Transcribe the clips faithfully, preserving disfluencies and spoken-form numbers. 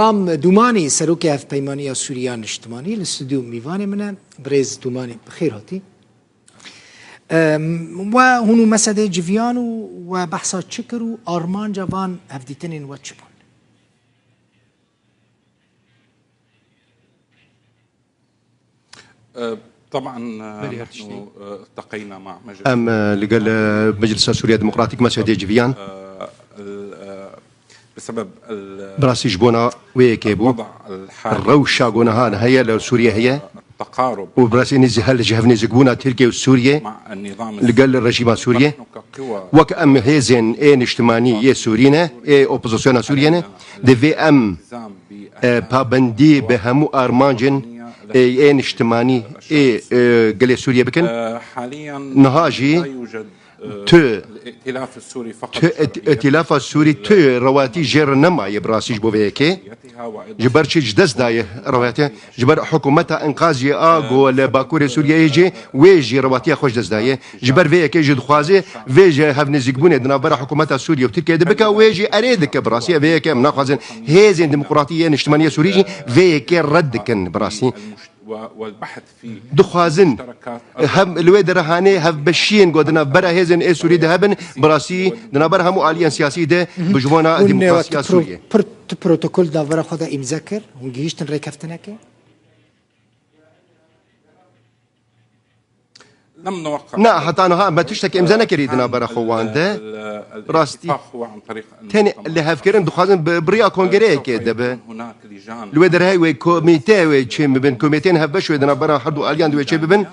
Tam Dûmanî, Serokê Hevpeymaniya Sûriya Niştimanî, li stûdyo mîvanê min e. Birêz Dûmanî, bi xêr hatî. Em, we hûn û Mesedê civiyan û we behsa çi kir û armanca van hevdîtinên we çi bûn? طبعا، Belê, نحن، hertiştî. التقينا مع مجلس Em, e, li gel, e, Meclisa Sûriya Demokratîk Mesedê civiyan. Bi sebeb el Bi rastî ji bona wê yekê bû. Rewşa ku niha heye li Sûriye heye. Û bi rastî nêzî-, hel ji hevnêzikbûna Tirkiye û Sûriye li gel rejîma Sûriye. Wek em hêzên ê niştimanî yê Sûrî ne, ê opozisyona Sûriye ne, divê em, e, pabendî bi hemû armancên, e, ê niştimanî ê, e, gelê Sûriye bikin. Niha jî tu, tu et-, Îtîlafa Sûrî tu rewatî jê re nemaye bi rastî ji bo vê yekê. Ji ber çi ji dest daye rewatiya? Ji ber hikûmeta înqazê a ku li Bakurê Sûriyeyê jî wê jî rewatiya xwe ji dest daye. Ji ber vê yekê jî dixwaze vê ji hevnêzîkbûnê di navbera hikûmeta Sûriye û Tirkiye de bike, wê jî erê dike bi rastî. Vê yekê em naxwazin. Hêzên Demokratî yê Niştimanî yê Sûrî jî vê yekê red dikin bi rastî. Dixwazin hem li wê derê hanê hevbeşiyên ku di navbera hêzên ê Sûrî de hebin, bi rastî di navbera hemû aliyên siyasî de bi ji bona Hûn, e, demokrasiya tu pro-, Sûriyê. pir, tu protokol di navbera xwe de îmze kir, hûn gihîştin rêkeftinekê? Na, heta niha me tiştekî îmze nekirî di navbera xwe wan de. Rastî. Tenê lihevkirin dixwazin bi, bi riya kongreyekê de be. Li wê derê wê komîte wê çê bibin, komîteyên hevbeş wê di navbera her du aliyan de wê çê bibin.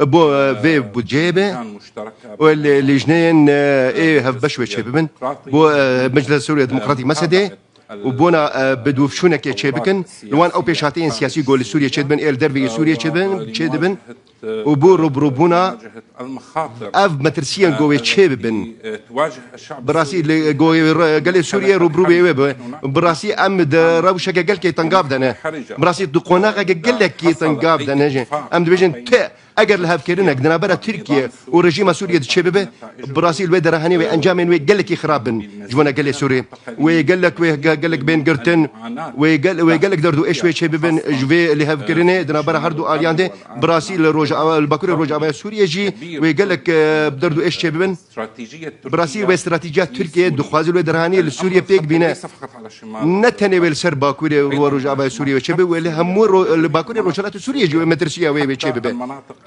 Bo, e, vê budceyê be. Û li, lijneyên, e, ê hevbeş wê çê bibin. Bo, e, Meclisa Sûriya Demokratîk Mesedê. Û bona, e, bi dûvşûnekê çê bikin, li wan ew pêşhateyên siyasî ku li Sûriyê çê dibin, ê li derveyî Sûriyê çê bin, çê dibin. Û bo rûbirûbûna ev metirsiyên ku wê çê bibin. Bi rastî li, ku re-, gelê Sûriyê rûbirû bê wê be. Bi rastî em di rewşeke gelkê tengav de ne. Bi rastî di qonaxeke gelekî tengav de ne jî. Em dibêjin te Eger lihevkirinek di navbera Tirkiye û rejîma Sûriyê de çêbibe, bi rastî li wê derê hanê wê encamên wê gelekî xirab bin ji bona gelê Sûrî. Wê gelek, wê ge-, gelek bên girtin, wê gel-, wê gelek derd û êş wê çêbibin ji vê lihevkirinê di navbera her du aliyan de. Bi rastî li Rojava, li Bakurê Rojavaya Sûriyê jî wê gelek, e, derd û êş çêbibin. Bi rastî wê stratejiya Tirkiye dixwaze li wê derê hanê li Sûriyê pêk bîne. Ne tenê wê li ser Bakurê û Rojavayê Sûriyê wê çêbe, wê li hemû ro-, li Bakurê Rojhilatê Sûriyê jî wê metirsiya wê wê çêbibe.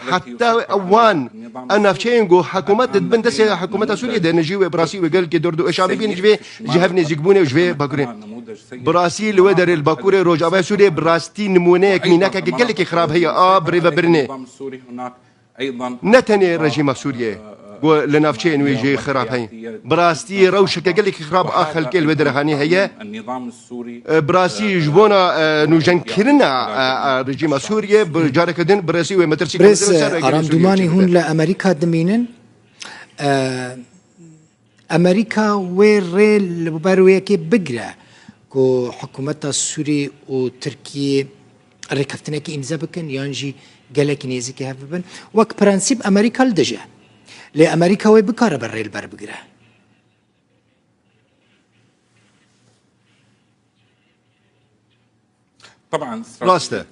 Heta wan, ew navçeyên ku hikûmet di bin destê hikûmeta Sûriyê de ne jî wê bi rastî wê gelkê derd û êşan bibînin ji vê, ji hev nêzîkbûnê û ji vê Bakurê. Bi rastî li wê derê li Bakurê Rojavayê Sûriyê bi rastî nimûneyek, mînakeke gelekî xirab heye a birêvebirinê. Ne tenê rejîma Sûriyê ku li navçeyên wê jî xirab heye. Bi rastî rewşeke gelekî xirab a xelkê li wê derê hanê heye. E, bi rastî ji bona, e, nûjenkirina, e, e, rejîma Sûriyê bi careke din bi rastî wê metirsî Birêz, kurdin ser e, gelê Aram Sûriyê Dûmanî, çêbibe. Hûn li Amerîka dimînin. E, Amerîka wê rê li ber wê yekê bigire ku hikûmeta Sûrî û Tirkiyê rêkeftinekê îmze bikin yan jî gelekî nêzîkî hev bibin. Wek prensîp Amerîka li dij e. Lê Amerîka wê bikare bi rê li ber bigire. Rast e.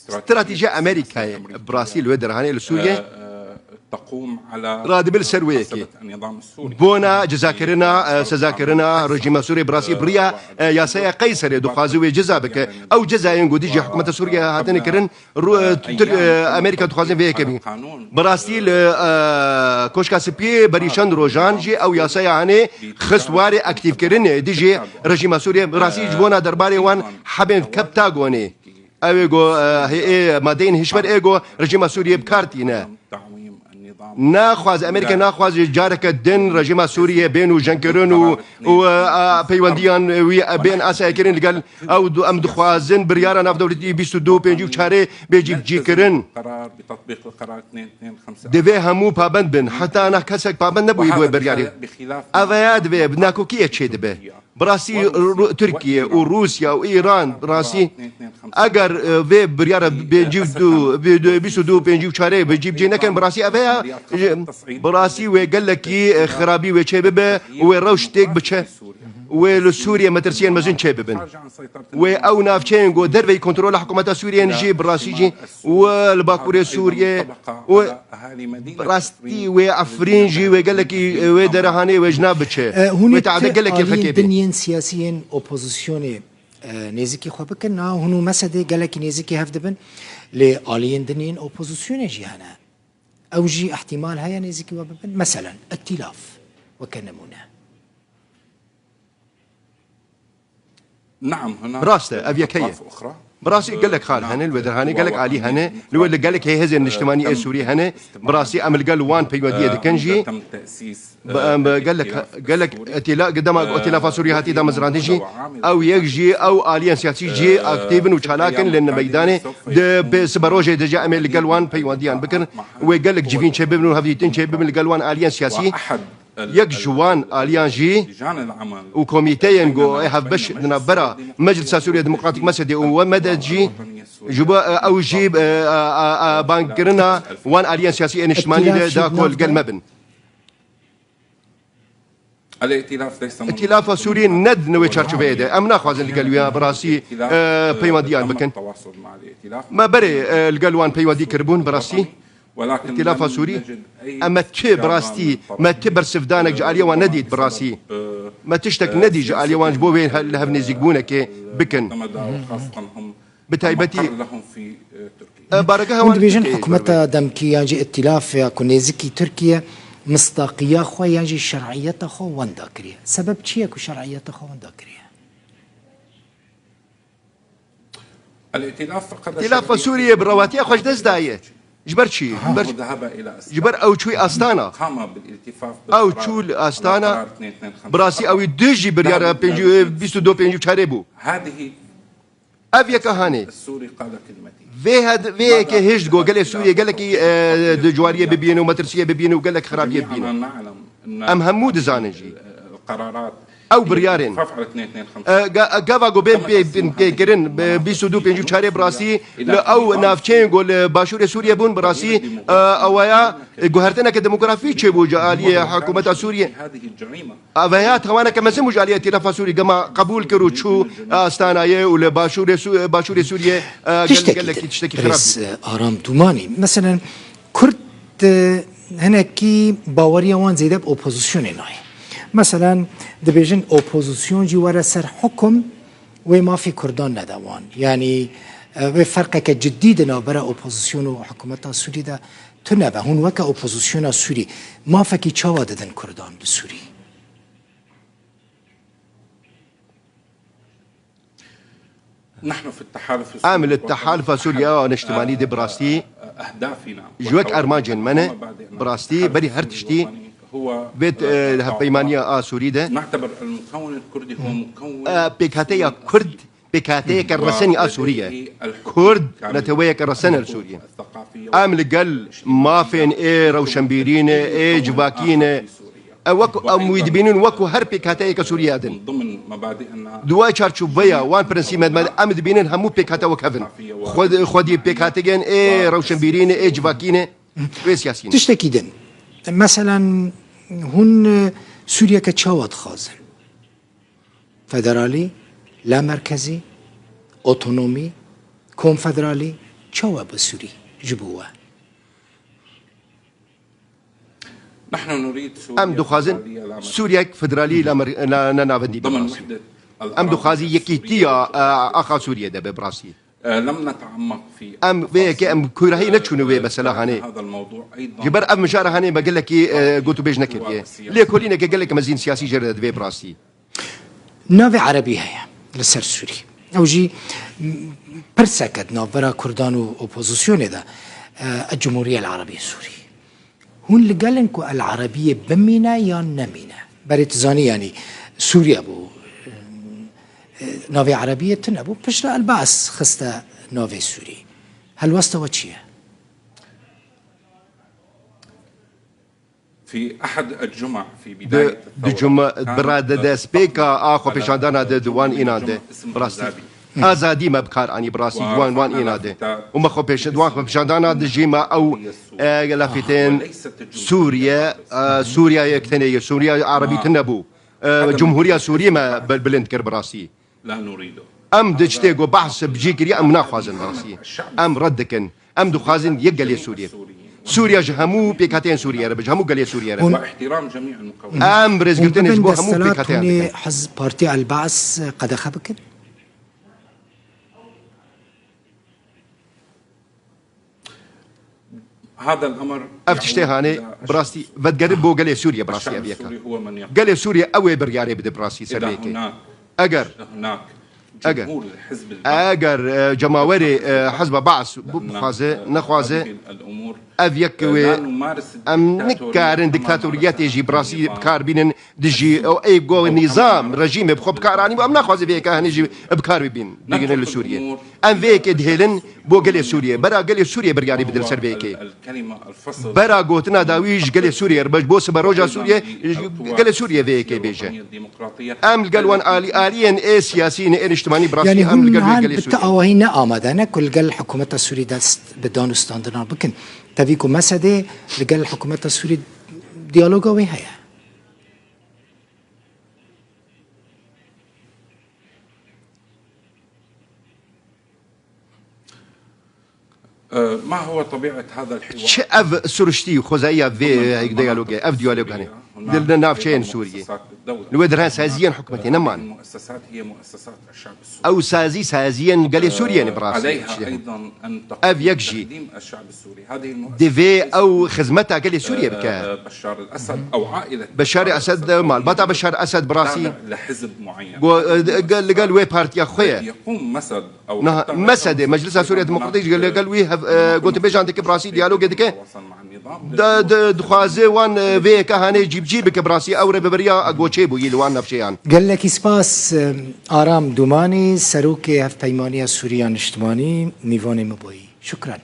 Stratejiya Amerîkayê bi rastî li wê derhanê li Sûriyê radibe li ser wê yekê. Bona cezakirina, e, sezakirina rejîma Sûriyê bi rastî bi riya, e, yasaya Qeyserê dixwaze wê ceza bike. Ew cezayên ku dijî hikûmeta Sûriyê hatine kirin, Ru-, e, Tirk, e, Amerîka dixwazin vê yekê bî. Bi rastî li, e, Koşka Spiyê berî çend rojan jî ew yasaya hanê xist warê aktîfkirinê dijî rejîma Sûriyê. Bi rastî ji bona derbarê wan hebên kepta gonê. Ew ê go, e, hê, ê madeyên hişber ê go rejîma Sûriyê bi kar tîne. Naxwaze, Amerîka naxwaze careke din rejîma Sûriyê bên û jenkirin û, û, e, a, peywendiyan wî, e, bên asayekirin li gel ew du-, em dixwazin biryara navdewletî bîst û du pêncî û çarê bê cîbicîkirin. Divê hemû pabend bin. Heta na kesek pabend nebûyî bo biryarê. Ev ya divê bi nakokiyê çêdibe. Bi rastî Ru-, Tirkiye û Rûsya û Îran bi rastî eger, e, vê biryara pêncî û du, bîst û du, pêncî û çarê bi cîbicî nekin, bi rastî ev ya, e, bi rastî wê gelekî, e, xirabî wê çêbibe û wê rewş têk biçe. wê li Sûriyê metirsiyên mezin çêbibin. Wê ew navçeyên ku derveyî kontrola hikûmeta Sûriyê ne jî bi rastî jî wê li Bakurê Sûriyê û bi rastî wê Efrîn jî wê gelekî wê derehanê wê ji nav biçe. E, hûn Wê ê teade ti gelekî aliyên xekê bê. din yên siyasî yên opozisyonê, e, nêzîkî xwe bikin, na hûn û Mesedê gelekî nêzîkî hev dibin, lê aliyên din yên opozisyonê jî hene. Ew jî ihtimal heye nêzîkî we bibin. Meselen, îtîlaf weke nimûne. Rast e, ev yek heye. Bi rastî gelek xal hene, li wê derhanê gelek alî hene, li wê li gelek hê hêzên niştimanî ê Sûrî hene. Bi rastî em li gel wan peywendiyê dikin jî. Bi, em, bi gelek, gelek îtîla-, dema ku îtîlafa Sûrî hatî damezrandin jî, ew yek jî, ew aliyên siyasî jî aktîv in û çalak in, lê li meydanê di pê siberojê de jî em ê li gel wan peywendiyan bikin. Wê gelek civîn çêbibin û hevdîtin çêbibin li gel wan aliyên siyasî. Yek ji wan aliyan jî û komîteyên ku ê hevbeş di navbera Meclisa Sûriye Demokratîk, Mesedê û we Medet jî ji bo, e, ew jî, e, e, e, e, bangkirina wan aliyên siyasî ê niştimanî de da ku li gel me bin. Îtîlafa Sûrî ne di wê çarçoveyê de. Em naxwazin li gel wî ya bi rastî, e, peywendiyan bikin. Me berê, e, li gel wan peywendî kiribûn bi rastî. Îtîlafa Sûrî, em me ti bi rastî, me ti bersivdanek ji aliyê wan nedît bi rastî. Me tiştek nedît ji aliyê wan ji bo wê he-, li hev nêzîkbûnekê bikin. Bi taybetî, e, baregeha wan Hûn dibêjin Tirkiyeyê hikûmeta demkî yan jî îtîlaf ya ku nêzîkî Tirkiye mistaqiya xwe yan jî şer'iyeta xwe wenda kiriye. Sebeb çi ye ku şer'iyeta xwe wenda kiriye? Îtîlafa Sûriyê bi rewatiya xwe ji dest daye. Ji ber çi? Ji ber, ji ber ew çûyî Astana. Ew çû li Astana, bi rastî ew ê dijî biryara pêncî, bîst û du pêncî û çarê bû. Ev yeka hanê. Vê hed-, vê yekê hêj digo gelê Sûriyê gelekî, e, di cuwariyê bibîn û metirsiyê bibîn û gelek xirabiyê bibîn. Em hemû dizanin jî. Ew biryarên. E, ga-, gava ku bên pê, pê, pê kirin, bi bîst û du pêncî û çarê bi rastî li ew navçeyên ku li başûrê Sûriyê bûn bi rastî, e, ewaya guhertineke demografî çêbû ji aliyê hikûmeta Sûriyê. Eveya tawaneke mezin bû ji aliyê Îtîlafa Sûrî gema qebûl kir û çû Astanayê û li başûrê Sû-, başûrê Sûriyê, e, gel-, Tiştekî gelekî din, tiştekî xirab bû. Birêz, e, Aram Dûmanî. Meselen, Kurd, e, hinekî baweriya wan zêde bi opozisyonê nayê. Meselen, dibêjin opozisyon jî were ser hukum, wê mafê Kurdan nede wan. Yanî, e, wê ferqeke cidî di navbera opozisyon û hikûmeta Sûrî de tune be. Hûn weke opozisyona Sûrî mafekî çawa didin Kurdan li Sûrî? Em li Tehalifa Sûriya Niştimanî de bi rastî ji wek armancên me ne, bi rastî berî her tiştî vê, e, hevpeymaniya a Sûrî de, e, pêkhateya Kurd pêkhateyeke resenî a Sûrî ye. Kurd neteweyeke resen e li Sûriyê. Em li gel mafên ê rewşenbîrî ne, ê civakî ne. Ew wek em wî dibînin wekû her pêkhateyeke Sûriye din. Di wê çarçoveya wan prensîbên me de em dibînin hemû pêkhate wek hev in. Xwed-, xwedî pêkhateyên ê rewşenbîrî ne, ê civakî ne, ê siyasî ne. Tiştekî din. Meselen, hûn, e, Sûriyeke çawa dixwazin? Federalî, lamerkezî, otonomî, konfederalî, çawa bi Sûrî ji bo we? Em dixwazin Sûriyek federalî, lamer-, la-, ne navendî be bi rastî. Em dixwazî yekîtiya, e, axa Sûriyê de be bi rastî. Em vê yekê em kûrahî neçûne wê mesela hanê. Ji ber ev mijara hanê me gelekî, e, gotûbêj nekiriye. Lêkolîneke gelek mezin siyasî jê re divê bi rastî. Navê erebî heye li ser Sûrî. Ew jî, m, pirseke di navbera Kurdan û opozisyonê de, e, El Cumhuriye El Erebiye Sûrî. Hûn li gel in ku El Erebiyê bimîne yan nemîne? Berê tu zanî, yanî Sûriye bû, e, navê Erebiyê tune bû. Piştre El Baas xiste navê Sûrî. Helwesta we çi ye? Di, di cuma, bira de destpêka a xwepêşandana de di wan înan de, bi rastî, azadî me bi kar anî, bi rastî, ji wan, wan îna de. Û me xwepêş-, di wan xwepêşandana de jî me ew, e, lafîtên Sûriye, e, Sûriye yek tenê ye, Sûriye Erebî tune bû. e, Cumhuriya Sûriyê me bil-, bilind kir bi rastî. Em di tiştê ku behs bi cî kiriye, em naxwazin bi rastî. Em red dikin. Em dixwazin yek gelê Sûriyê. Sûriye ji hemû pêkhateyên Sûriyê re be, ji hemû gelê Sûriyê re be. Em birêzgirtinê ji bo hemû pêkhateyan dikin. Hûn bibin desthilat, hûn ê Hizb Partî El Baas qedexe bikin? Ev tiştê hanê bi rastî vedigerin bo gelê Sûriyê, bi rastî ev yek e. Gelê Sûriyê ew ê biryarê bide bi rastî ser vê yekê. Eger, eger, eger, e, cemawerê, e, Hizba Baas bixwaze, nexwaze, ev yek wê, em nikarin diktatoriyetê jî bi rastî bi kar bînin. Dijî ew ê ku nîzam, rejîmê bi xwe bi kar anî, em naxwazin vê yeka henê jî bi kar bibîn, bigihînin li Sûriyê. Em vê yekê dihêlin bo gelê Sûriyê. Bera gelê Sûriyê biryarî bidin ser vê yekê. Bera gotina dawî ji gelê Sûriyê re be, ji bo siberoja Sûriyê, gelê Sûriyê vê yekê bêje. Em li gel wan alî, aliyên ê siyasî ne ê niştimanî bi rastî. Yanî em li hûn gel vê niha gelê bi ti Sûriyê awahî ne amade ne ku li gel hikûmeta Sûrî dest bi danûstandinan bikin. Tevî ku Mesedê li gel hikûmeta Sûrî diyaloga wê heye. ما هو طبيعة هذا الحوار؟ Çi ev siruştî, xwezaiya vê diyalogê, ev diyalog hene? Di, di navçeyên Sûriyê. Li wê derhen saziyên hikûmetê neman. Ew sazî, saziyên gelê Sûriyê ne bi rastî. Ev yek jî. Divê ew xizmeta gelê Sûriyê bike. Beşar Esed, malbata Beşar Esed bi rastî go-, e, ge-, li gel wê partiya xwe ye. Niha Mesedê, Meclisa Sûriya Demokratîk ji gel, gel wî hev-, e, gotibêjan dike, bi rastî diyalogê dike. De, de, dixwaze wan, e, vê yeka hanê cîbicî bike, bi rastî ew rêveberiya, e, goçê bûyî li wan navçeyan. Gelekî spas, e, Aram Dûmanî, Serokê Hevpeymaniya Sûriya Niştimanî, mîvanê min bûyî. Şukran.